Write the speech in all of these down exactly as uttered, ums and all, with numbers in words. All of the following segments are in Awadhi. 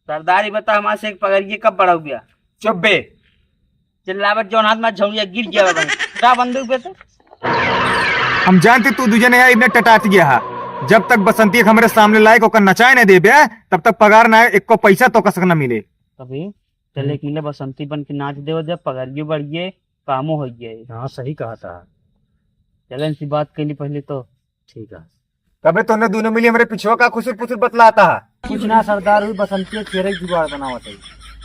सरदार, ई बता, हमार से एक पगरिये कब बड़ा हो गया? चुप बे। चिल्लावत जौन हाथ में झौंइया गिर गया बा। उठा बंदूक बे तो। हम जानते तू दूजे ने इतने टटात गया है। जब तक बसंती के हमरे सामने लायक ओकर नचाए न देबे, तब तक पगार ना, एको पैसा तो कसक न मिले। अभी चल, हम्म। एक मिले बसंती बन के नाच देव, जब पगरियो बढ़िए, कामो हो गया है। हाँ, सही कहा था। चल, इनसी बात कैली पहले तो। ठीक है। कबे तोहने दोनों मिली हमरे पिछुआ का खुसुर पुसुर बतलाता है? कुछ ना सरदार, हुई बसंती के खेरे जुगाड़ बनावत है।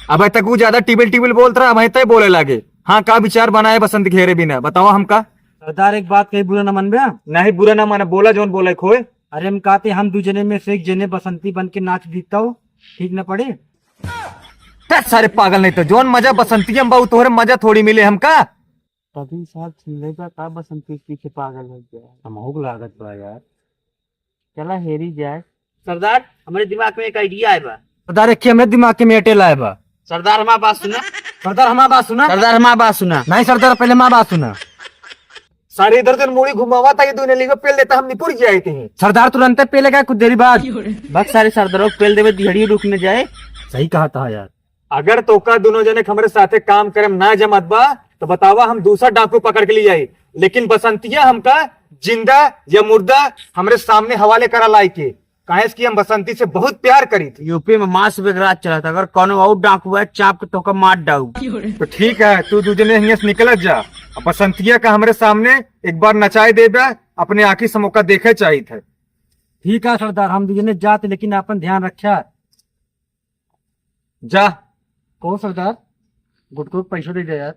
अबे तक वो ज्यादा टिबिल टिबिल बोलत रहा, वहीं तय बोले लागे। हाँ, का विचार बनाए बसंती खेरे बिना, बतावा हमका। सरदार, एक बात कही, बुरा ना मनबे? नहीं, बुरा ना माने, बोला जौन बोले खोए। अरे, हम कहते, हम दू जने में से एक जने बसंती बन के नाच दीता हो, ठीक न पड़े? ते सारे पागल नहीं तो, जौन मजा बसंती में बा, उ तोहरे मजा थोड़ी मिले हमका। तभी साहब, छिलेगा का बसंती के पीछे पागल हो गया? हमहू के लागत बा यार। चला हेरी जाए। सरदार, हमरे दिमाग में एक idea आए बा। सरदार, एक हमरे दिमाग के मेटे लाए बा। सरदार, हमार बात सुना। सरदार, हमार बात सुना। सरदार, हमार बात सुना। नहीं सरदार, पहले हमार बात सुना। सारे इधर उधर मूड़ी घुमावा था, ये दोनों लीगो पेल देता, हम निपुर जाए थे। सरदार, तुरंते पेले का कुछ देरी बाद। बस सारे सरदारों को पेल देवे, दिहड़ी रुक न जाए। सही कहा था यार। अगर तोका दोनों जने के हमरे साथे काम करे में ना जमत बा, तो बतावा, हम दूसरा डाकू पकड़ के ले आई, लेकिन बसंतिया हमका जिंदा या मुर्दा हमरे सामने हवाले करा लाई के, काहे से कि हम बसंती से बहुत प्यार करी थी। यूपी में मांस विराट चलत, अगर कौनो और डाकू है, चाप के तोका मार डाऊ। तो ठीक है, तू दू जने हियां से निकलत जा, अब बसंतिया का हमरे सामने एक बार नचाए देबे, अपने आँखी से मौका देखे चाहित है। ठीक है सरदार, हम दू जने जात, लेकिन अपन ध्यान रख्या। जा। कहो सरदार, गुटखो के पैसा दे दे यार।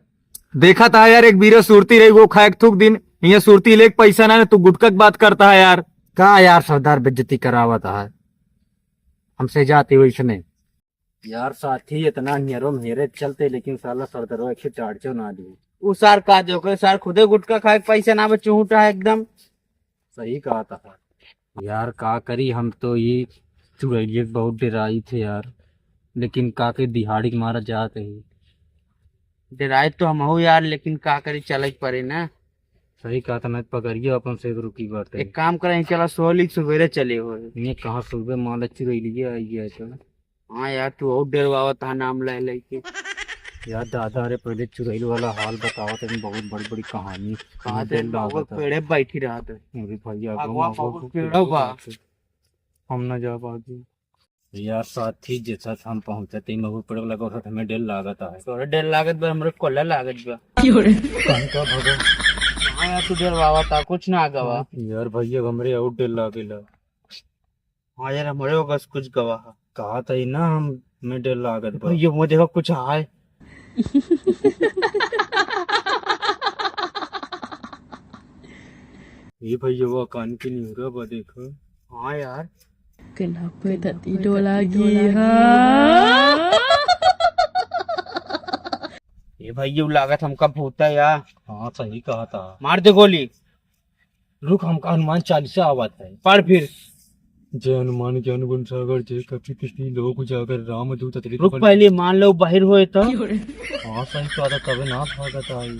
देखा था यार, एक बीरे सुरती रही, वो खाए के थूक दिन, ये सुरती लेके पैसा ना, तू गुटखा की बात करता है यार। का यार सरदार, बेइज्जती करावत है, हमसे जाती वैसने। यार साथी, इतना नियरो मेरे चलते, लेकिन साला सरदारो एक से चार चौ ना दे। उ सार का दे, ओकरे सार खुदे गुटखा खाए के पैसा ना बचे, चूंटा है एकदम। सही कहा था। यार का करी, हम तो ये चुड़ैलिए के बहुत डेराई थे यार, लेकिन का के दिहाड़ी के मारा जात है। डेराई तो हम हो यार, लेकिन का करी, चले के पड़े ना। सही कहा था, नहीं तो पकड़िए अपन से रुकी बात है। एक काम करें, चला सोली के सवेरे चले हो। ये कहाँ सुबह माला चुड़ैलिए आई है तो। हाँ यार, तू और डेरवावत हा नाम ले लेके। यार दादा रे, पहले चुड़ैल वाला हाल बतावत है, बहुत बड़ी बड़ी कहानी। कहाँ से डेर महुआ लागत है। पेड़े बैठी रहत है। अरे भैया, अगवा महुआ महुआ के पेड़ो बा। हम ना जा पाती। यार साथी, जैसा हम पहुंचते ही महुआ पेड़ लगा था, हमें डेर लागत है। तोरे डेर लागत बा, हमरे कोल्ला लागत बा। क्यों रे? कौन का भगवान? हाँ यार, तू डेरवावत हा, कुछ ना गवा। यार भैया, हमरे और डेर लागेला। हाँ यार, हमरे बस कुछ गवा है। कहा था ही ना, हम में डेर लागत बा। भैया, वो देखो कुछ है। ये भैया, वो कान के निहुरा बा, देखो। हाँ यार। केना पे धरती डोला गई है। ये भैया, उ लागत हमका भूत है यार। हाँ, सही कहा था। मार दे गोली। रुक, हमका हनुमान चालीसा आवत है, पढ़ फिर। जय हनुमान ज्ञान गुण सागर, जय कपीस तिहुँ लोक उजागर, राम दूत अतुलित रुक, बल। पहले मान लो बाहर होए तो। हाँ, सही कहा था, तबे ना भागत आई।